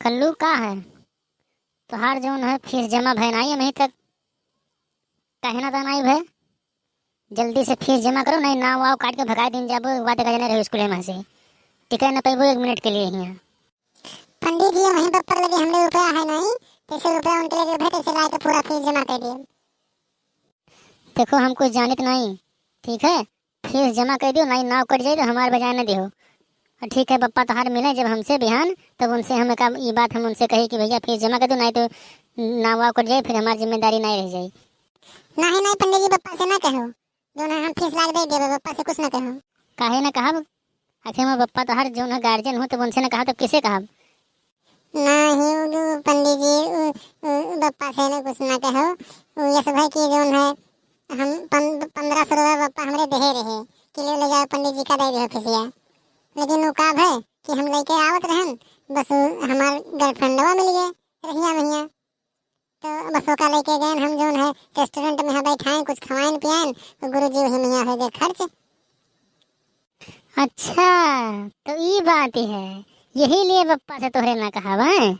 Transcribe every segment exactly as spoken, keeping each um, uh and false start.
कल्लू, का है? तोहार जौन है फीस जमा भय नाई अभी तक, काहे ना तनाई भय? जल्दी से फीस जमा करो, नहीं नाव वाव काट के भगाए दिन जाबो, एक बात का जाने रहो स्कूल में से। टिके न पैबो एक मिनट के लिए हियाँ। पंडित जी, वहीं बप्पर लगे हमरे रुपया है नहीं, तैसे रुपया उनके लगे भय, तैसे लाए के पूरा फीस जमा कर दिए। देखो, हम कुछ जानित नहीं, ठीक है? फीस जमा कर दियो, नहीं नाव कट जाई तो हमार बजाय न दियो। और ठीक है, पप्पा तोहार मिले जब हमसे बिहान, तब उनसे हम एका, ई बात हम उनसे कही कि भैया फीस जमा कर दो, नहीं तो नाव वाव कट जाई, फिर हमार जिम्मेदारी नहीं रह जाई। नहीं, नहीं पंडित जी, पप्पा से ना कहो, जौन है हम फीस लाग दे देबे, पप्पा से कुछ ना कहो। काहे ना कहब? आखिर हमार पप्पा तोहार जौन है गार्जियन हो, तब उनसे ना कहब, तब किसे कहब? नहीं, उ, उ, पंडित जी, उ, उ, बप्पा से न कुछ ना कहो। उ, यस भाई की जौन है, हम पन-, पन्द्रह सौ रुपया बप्पा हमरे देहे रहे कि ले, ले जाओ पंडित जी का दे दियो फीसिया। लेकिन उ का भय कि हम लेके आवत रहन, बस उ हमार गर्लफ्रेंडवा मिल गए रहिया महिया, तो बस ओका लेके गए हम जौन है रेस्टोरेंट में, हाँ, बैठाएं, कुछ खवाएं पियाएं, तो गुरुजी वही महिया हो गए खर्च। अच्छा, तो ई बात है, यही लिए बप्पा से तोहरे ना कहब है।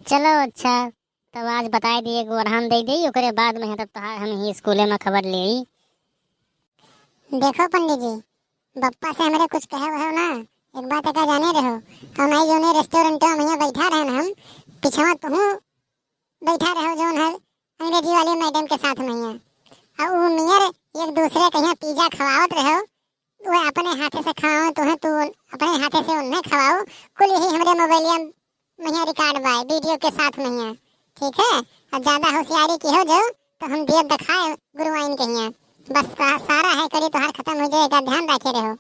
चलो अच्छा, तब आज बताए दिए, एगो ओरहन दे दी, ओकरे बाद में तब तोहार हम ही स्कूले में खबर ले आई। देखो पंडित जी, बप्पा से हमरे कुछ कहे हो ना, एक बात का जाने रहो, कौन आई जौने रेस्टोरेंट में यहाँ बैठा रहन हम, पिछवा तुहू बैठा रहो जौन है अंग्रेजी वाली मैडम के साथ में यहाँ, और उ नियर एक दूसरे के यहाँ पिज्जा खवावत रहो, वो अपने हाथे से खाओ, तुहें तू अपने हाथे से उन्हें खवाओ। कुल यही हमरे मोबाइलिया में यहाँ रिकॉर्ड बा, वीडियो के साथ में यहाँ, ठीक है? और ज्यादा होशियारी की हो जाओ तो हम देव दिखाए गुरुआइन के यहाँ। बस सा-, सारा है करी तोहार खत्म हो जाएगा, ध्यान रखे रहो।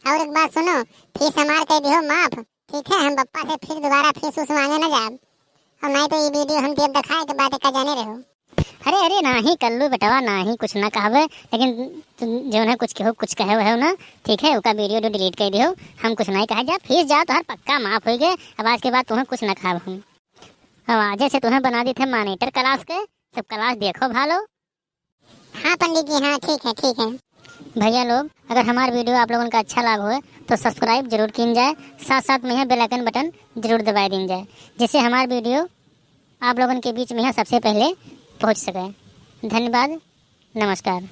और एक बात सुनो, फीस हमार कह दिहो माफ, ठीक है? हम बप्पा से फिर दोबारा फीस उस मांगे ना जाब, और नहीं तो ये वीडियो हम देव दिखाए के बाद का जाने रहो। अरे, अरे, नाही कल्लू बेटवा, नाही कुछ ना कहबे, लेकिन तू जौन है कुछ केहू कुछ कहे हो ना, ठीक है, ओका वीडियो डिलीट कर दियो, हम कुछ नहीं कहे जा, फीस जाओ, तोहर पक्का माफ हो गए, अब आज के बाद तुम्हें कुछ ना कहब हम। अब आजे से तुम्हें बना दी थे मॉनिटर क्लास के, सब क्लास देखो भालो। हाँ पंडित जी, हाँ, ठीक है, ठीक है। भैया लोग, अगर हमार वीडियो आप लोगन का अच्छा लाग होए तो सब्सक्राइब जरूर कीन जाए, साथ साथ में यह बेल आइकन बटन जरूर दबाए दीन जाए, जिससे हमार वीडियो आप लोगन के बीच में यहाँ सबसे पहले पहुँच सके। धन्यवाद, नमस्कार।